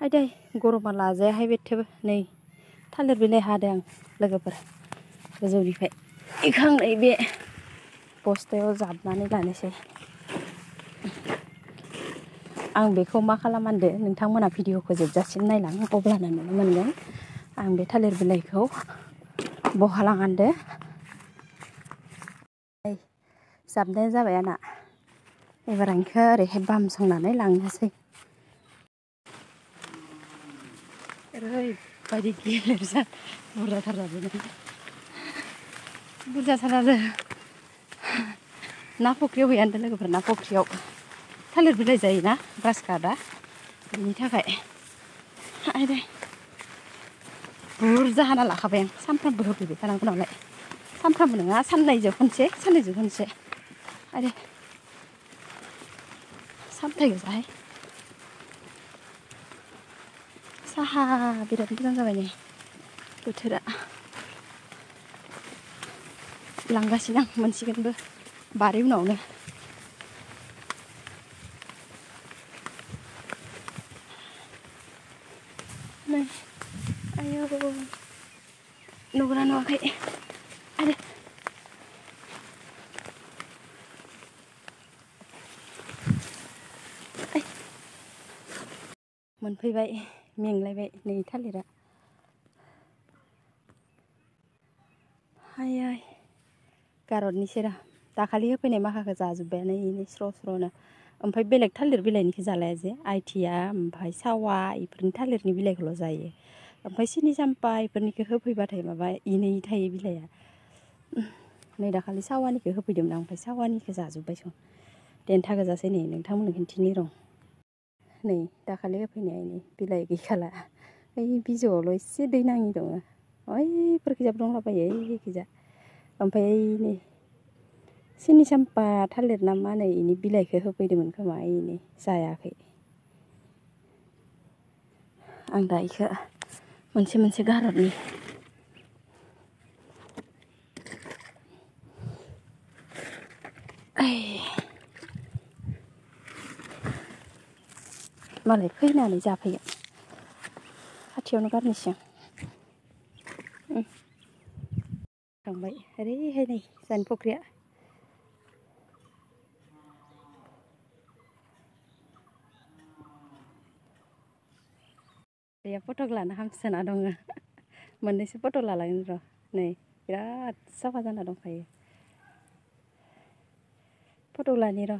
आयदै गरमा लाजायाहाय बेथेबो नै थालिर बिलाइ हादों आं लोगोफोर गोजौनिफ्राय इखौ आं नै बे बस्थायाव जाबनानै लानोसै आं बेखौ मा खालामनांदो नोंथांमोना भिडिअखौ जोबजासिम नायलां अब्लानो नुनो मोनगोन आं बे थालिर बिलाइखौ बहालांहांदो जाबनाया जाबाय आंना एबार आं इखौ ओरैहाय बामसंनानै लांनोसै ओरैबायदि गिलिर बुरजाथार जादों बुरजाथार आरो ना फुख्रियाव हैयानदों लोगोफोर ना फुख्रियाव थालिर बिलाइ जायोना ग्रास काटआ बिनि थाखाय आयदै बुरजा हाना लाखाबाय आं सानफ्रामबो होफैबाय थानांगौ नालाय सानफ्रामबो नङा साननैजों खनसे आरो सामथाइ गोजाहाय साहा बिराद मोजां जाबाय नै बोथोरा लांगासिनो आं मोनसिगोनबो बारि उनावनो नै आयौ नुगोना नुवाखै आरो मोनफैबाय मेंलायबाय नै थालिरा आयै गारहरनोसै र' दाखालि होफैनाय माखाखौ जाजोब्बायानो इनो स्र' स्र'नो ओमफ्राय बेलेग थालिर बिलाइनिखौ जालाया जे आइथिया ओमफ्राय सावा इफोरनि थालिरनि बिलाइखौल' जायो ओमफ्राय सिनि साम्फा इफोरनिखौ होफैबाथाय माबा इनै थायो बिलाइआ नै दाखालि सावानिखौ होफैदोंमोन आं ओमफ्राय सावानिखौ जाजोब्बाय सन देन्था गोजासै नै नोंथांमोननो खिन्थिनि र' नै दाखालि होफैनाया इनै बिलाइ गैखाला ओइ बिजौआवल' एसे दै नाङि दङ ओइफोरखिजाबो दंलाबायो ओइखिजा ओमफ्राय नै सिनि साम्फा थालिर ना मा होनो इनि बिलाइखौ होफैदोंमोन खोमा इनै जायाखै आं दा इखौ मोनसे मोनसे गारहरनि मालाय फैनानै जाफैगोन खाथियावनो गारनोसै आं थांबाय ओरैहाय नै जानि फख्रिया दैया फटक लानो हामसोना दङ मोननैसो फट' लालांगोन र' नै बिराद साफा जाना दंखायो फट' लानि र'